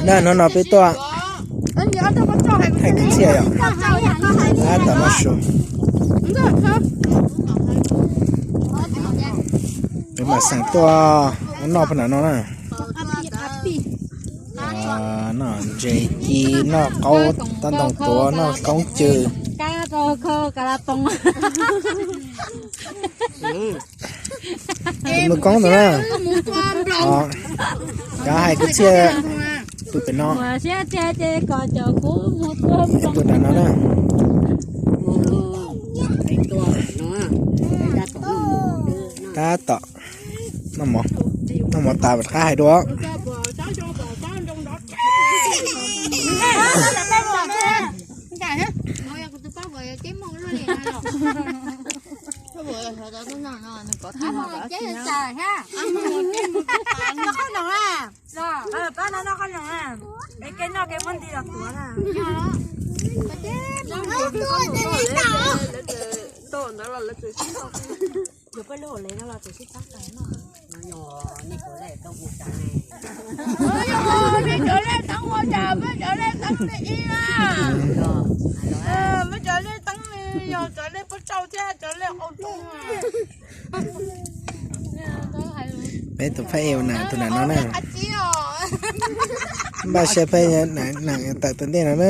Hnub no peb tuaj thaij kwv txhiaj yom. Tab tom noj su. Peb mam xeem tuaj noj pem no na. Noj ntses ci, noj qaub tab ntoo tuav, noj koob cw. Tus muaj koob ntawd na. Cov hais kwv txhiaj pw pem no. Pw pem no na. Tab tom noj mov tas rov qab hais dua. Nej cov lej teeb ua cas, peb cov lej teeb li ib na. Peb cov lej teeb li yog cov lej pub tsau thiab cov lej qau tsau. Peb tus phab ej na, tus nam no na. Npaj siab peb nam tawm tus ntej no na.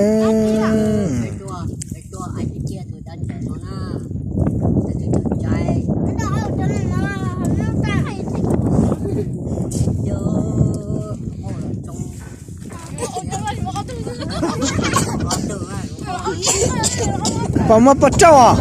Pom muaj poj rauj os.